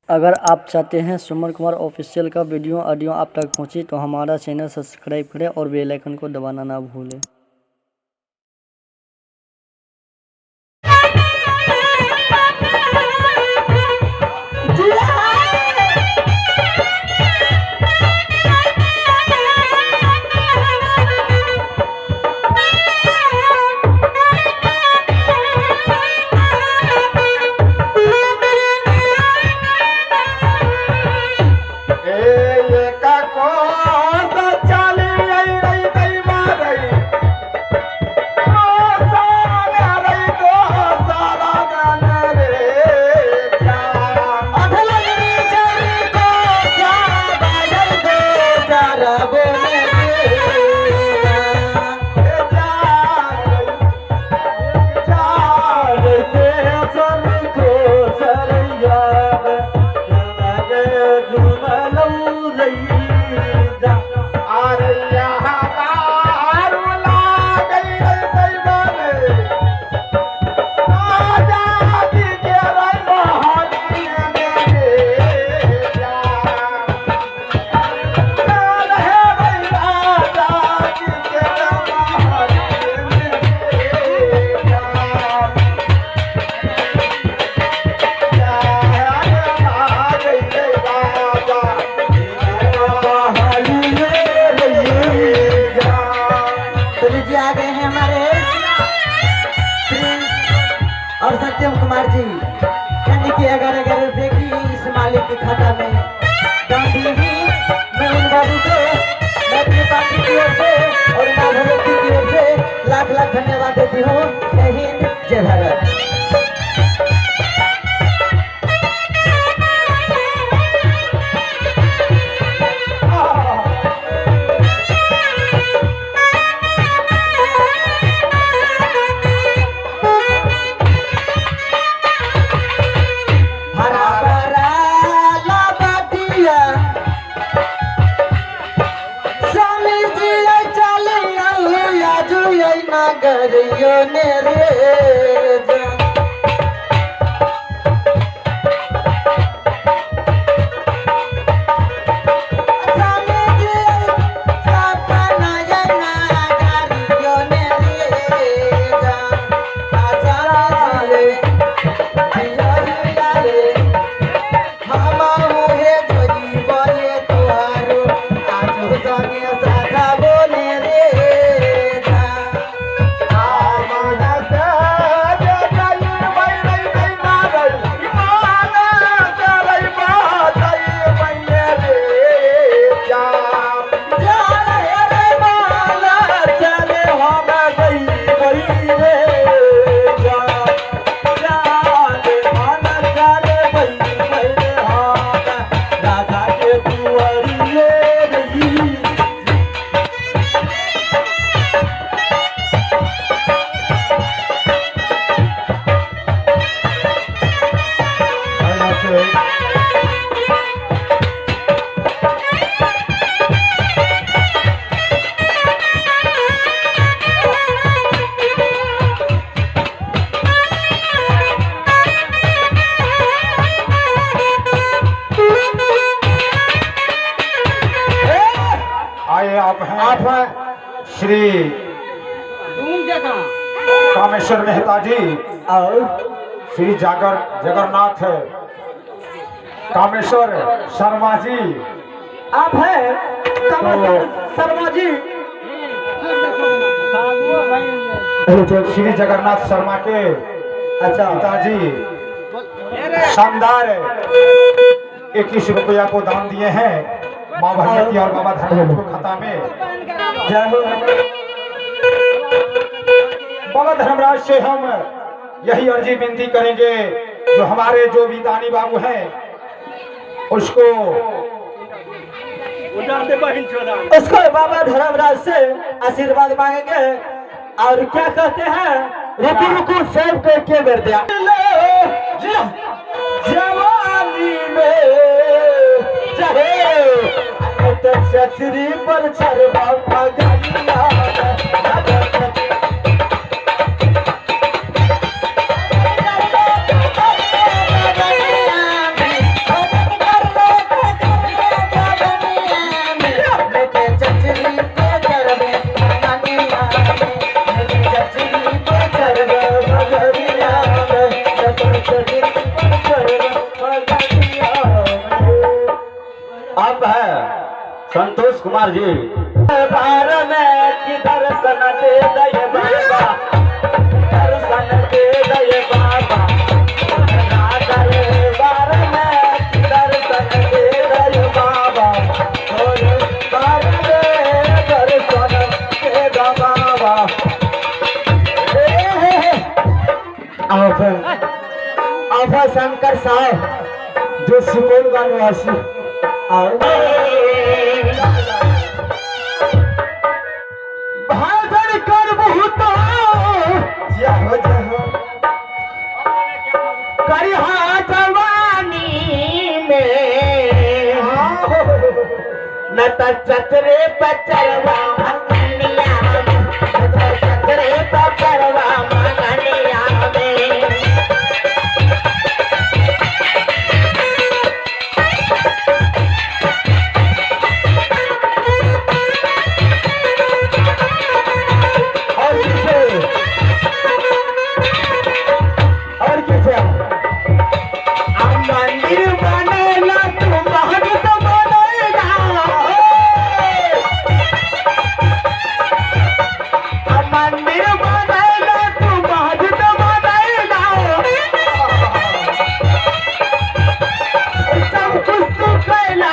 अगर आप चाहते हैं सुमन कुमार ऑफिशियल का वीडियो ऑडियो आप तक पहुंचे तो हमारा चैनल सब्सक्राइब करें और बेल आइकन को दबाना ना भूलें। और सत्यम कुमार जी यानी कि 11-11 रुपये की इस मालिक के खाता में दान दी ही। मैं उन बाबू को मैं अपनी पार्टी की ओर से और माँ भगवती की ओर से लाख लाख धन्यवाद देती हूँ। जय हिंद, जय भारत। आप हैं श्री कामेश्वर मेहता जी और श्री जागर जगन्नाथ कामेश्वर शर्मा जी। आप हैं कामेश्वर शर्मा जी। श्री जगन्नाथ शर्मा के अच्छा पिताजी शानदार 21 रुपया को दान दिए हैं माँ भगवती और बाबा धर्मराज को खाता में। जय हो। बाबा धर्मराज से हम यही अर्जी विनती करेंगे, जो हमारे जो भी दानी बाबू हैं उसको उसको बाबा धर्मराज से आशीर्वाद मांगेंगे। और क्या कहते हैं, रुकू रुकू सेव करके बैठ दिया जवानी में चाहे छतरी पर चरवा पगलिया। संतोष कुमार जी। बार में की दर्शन दे दे बाबा, दर्शन दे दे बाबा, बार में की दर्शन दे दे बाबा, और बार में दर्शन दे दे बाबा। आफा शंकर साहब जो सुपौल का निवासी आओ भाजन कर बहुत जय हो जय हो करिहा जवानी में न त चतरे पचरवा मंगनिया, चतरे पचरवा मंगनिया में। और किसे मंदिर बनेला तू महज बनेला, मंदिर बनेला तू महज बनेला, सब कुछ तू कैला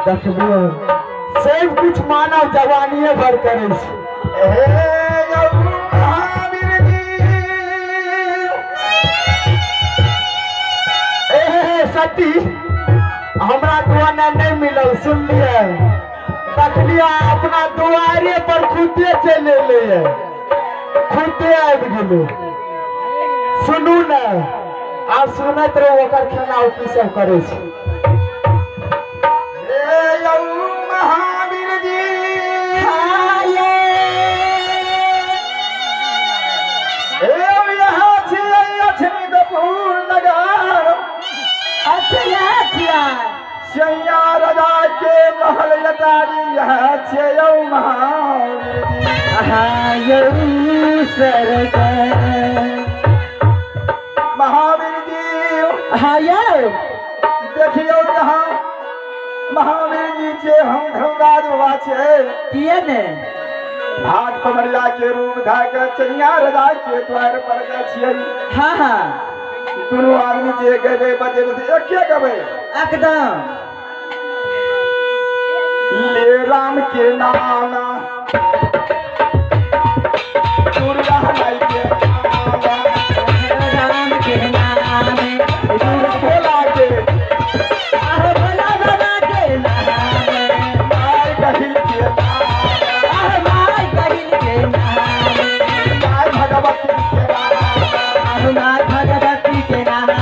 देखलियो सब कुछ मानव जवानिए भर करे महावीर जी। ए सती हमरा दुआना नहीं मिलल, सुनलिए देखलिए अपना दुआरे पर खुदे चलि एलै, खुदे आबि गेलै। सुनू ने आब सुनैत रहू ओकर खेला की सब करै छै। महावीर जी यहाँ लक्ष्मीपुर नगर सैया राजा के महल अटारी यहाँ छियै महावीर जी। महावीर जी देखियौ यहाँ महावीर जी छे, हम धर्मराज बाबा छे। किए ने भाट पमरिया के रूप धऽ के चैया राजा के द्वार पर जाइ छियै। हाँ हाँ दुनू आदमी जे गेबै बजेबै से एके गबै एकदम। ले राम के नाम दुर्गा माई के नाम, राम के नाम दुर्गा भोला के, भोला बाबा के नाम, माय कहिल के नाम, माय कहिल के नाम, माय भगवती के नाम, माय भगवती के नाम।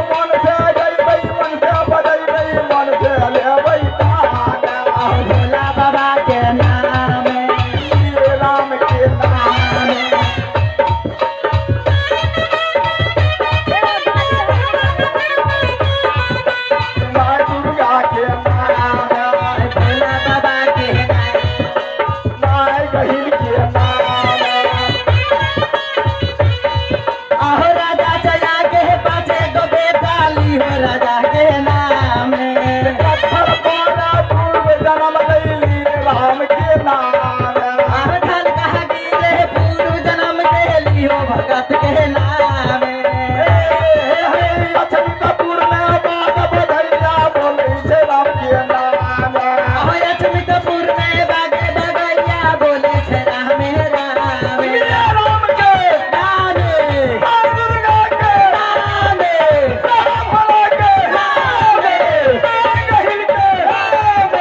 मन से जइबै मन से बजैबै मन से लेबै ताना, भोला बाबा के नाम, राम के नाम। माय दुर्गा के नाम, भोला बाबा के नाम, माय गहिल के नाम। आहो राजा चया के पाछे गो बेटा ली हो राजा के नाम। पत्थर पाना पूर्व जन्म लैली राम के नाम, आहो ढल कहा गिरे पूर्व जन्म के ली हो भगत के नाम। लक्ष्मीपुर में बाग बधैया बोलै छै राम के नाम। आहो लक्ष्मीपुर में बागे बगैया बोले छै राम राम। राम के राम, माय दुर्गा के राम, राम भोला के राम, माय गहिल के राम।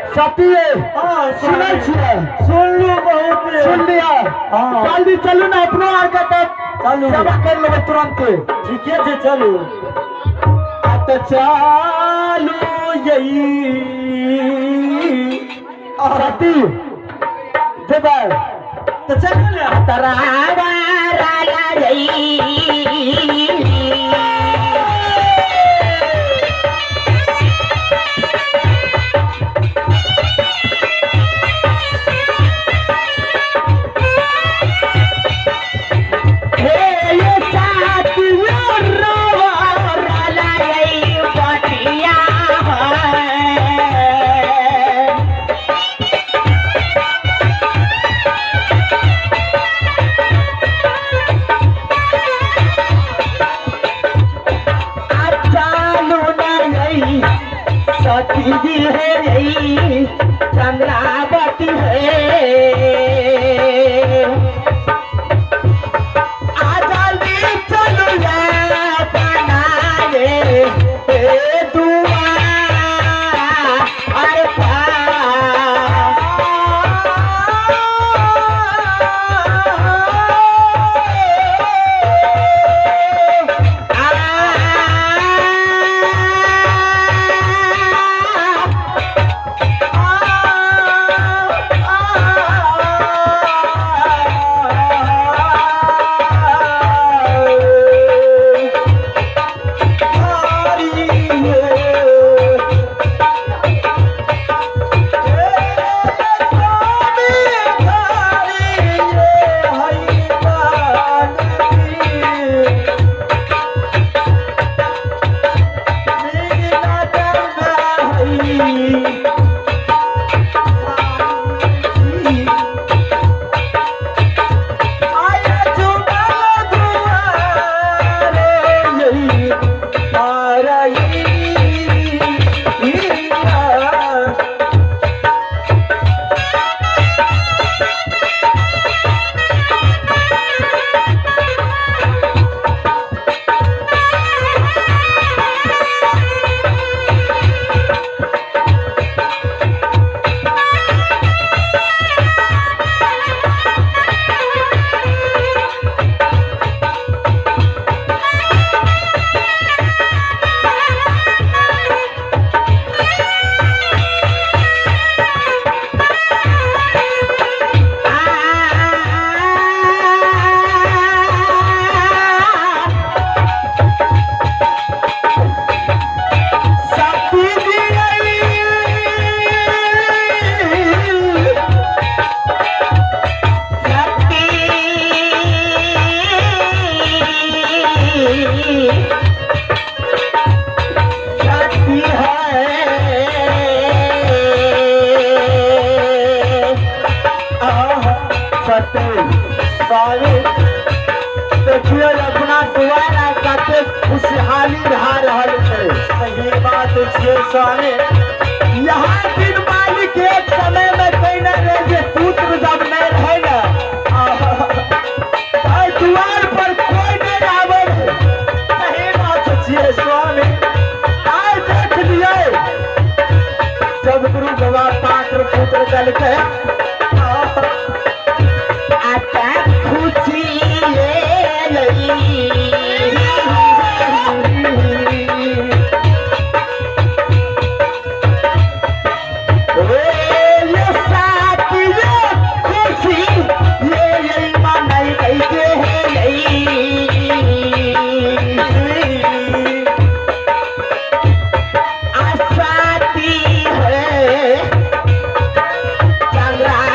सतीये सुनै छियै? सुनलू बहुत सुन लिया। हाँ। जल्दी चलू ने अपनो आर के तब चलू। सेवा कर लेबै तुरंते। ठीके छै चलू। आ त चालू यही सती जेबै त चलू ने। तरावा राला चंद्रावती है आजादी चलू बनाए दुआ अरे देखियो अपना दुआरा कते खुशहाली भए रहल छै। सही बात छियै स्वामी। यहाँ दिन मालिक एक समय में कहने रहे जे पुत्र जब नहीं रहे ना दुआर पर कोई नहीं आवे। सही बात छियै स्वामी। आइ देख लियै जब गुरु बाबा पात्र पुत्र देलकै खुशी है चंद्रा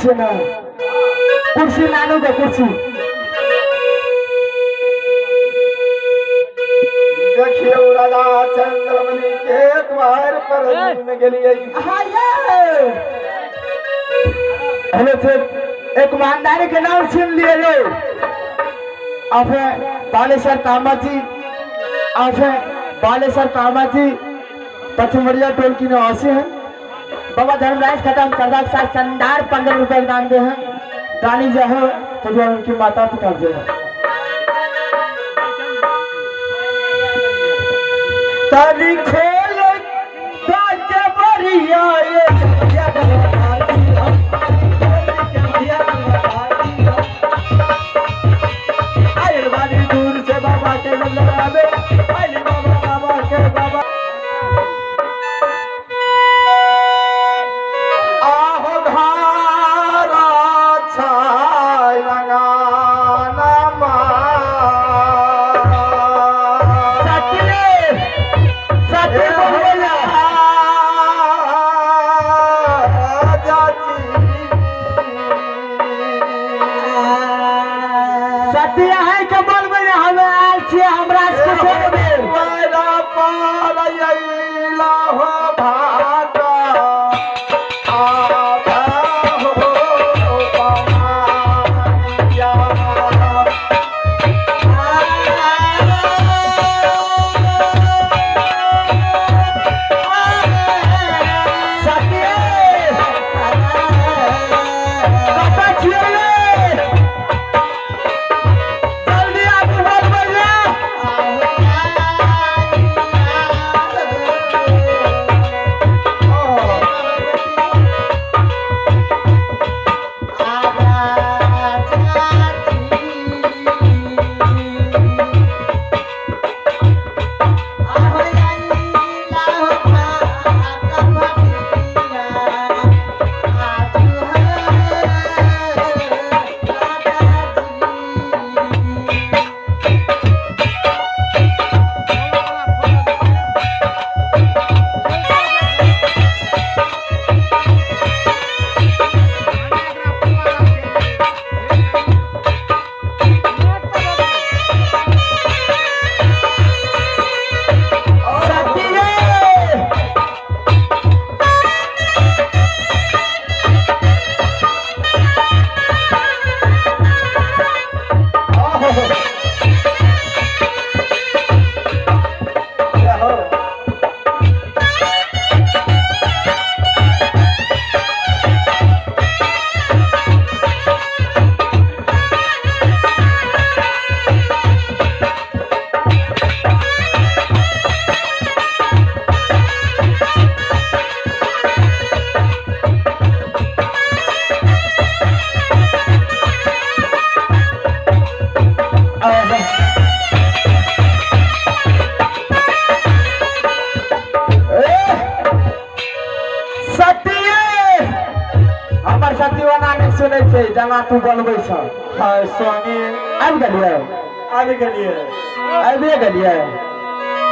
छियै ने कुर्सी लानू के कुर्सी देखियो राजा चंद्रमणि के द्वार पर में गेलिए। हां ये हेलो सर एक ईमानदारी के नाम सुन लिए लो। आप हैं बालेश्वर कामा जी, आप हैं बालेश्वर कामा जी पचमरिया टोल की निवासी हैं। बाबा धर्मराज खत्म सरदार साथ शानदार 15 रुपए दान दे हैं। दानी जो है तो जो उनकी माता पिता जो है ताली खेल के बढ़िया दूर से बाबा के लगावे बाबा बाबा के बाबा आहो धारा छाय रंगाना सत्य है के बोलबै ने हमे आयल छियै हमरा से कुछो नहि भेल। सत्य कतऽ छियै रे? जल्दी आबू बोलबै ने। सत्य सत्य हमर सत्यवाना नहि सुनै छै जेना तू बोलबै छ। हां स्वामी आबि गेलियै आबि गेलियै आबिए गेलियै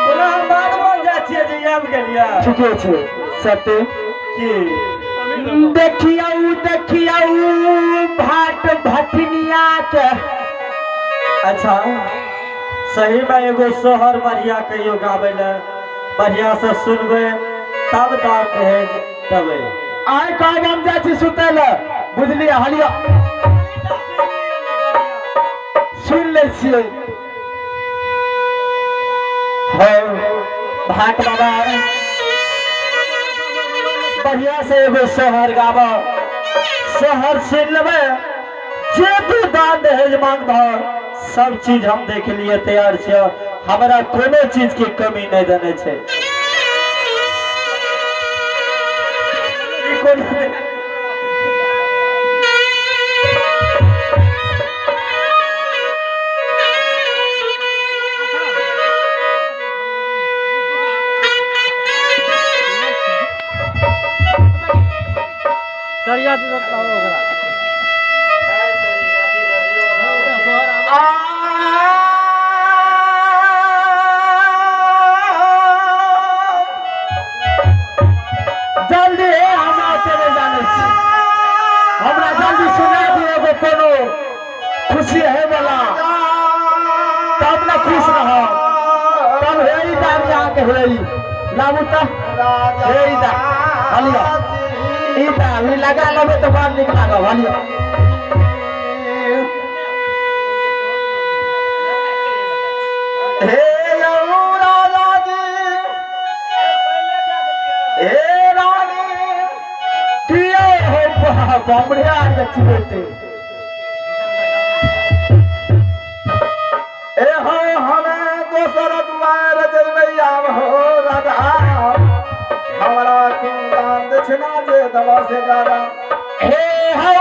पुनः हम बाद बोल जाइ छियै जे आबि गेलियै। ठीके छै सत्य की देखियौ देखियौ भाट भटनिया के। अच्छा सही में एगो सोहर बढ़िया कहियो गाबै ले बढ़िया से सुनबै तब दान दहेज देबै। आइ कहब हम जाइ छी सुतै लए बुझलियै हलिया सुनि लै छियै। हौ भाट बाबा बढ़िया से एगो सोहर गाब सोहर सुनि लेबै जे तू दान दहेज मांगबह सब चीज हम देख लिए तैयार छियै हमरा कोनो चीज के कमी नहि देने छै। जल्दी हमरा चले जाने छी। हमरा तब न खुश रहब। तब हे ई दाम अहाँके हे ई लाबू तऽ हे ई दाम हलियो ई दाम ई लगा लेबै तऽ बड़ नीक लागब। हलियो हे राजा जी हे रानी किए हो बाप हमरे आर के चिबेते। ए हो हमें दोसर दुआर जइबै आब हो राजा हमरा तुम दान दक्षिणा जे दवा से ज्यादा। हे हौ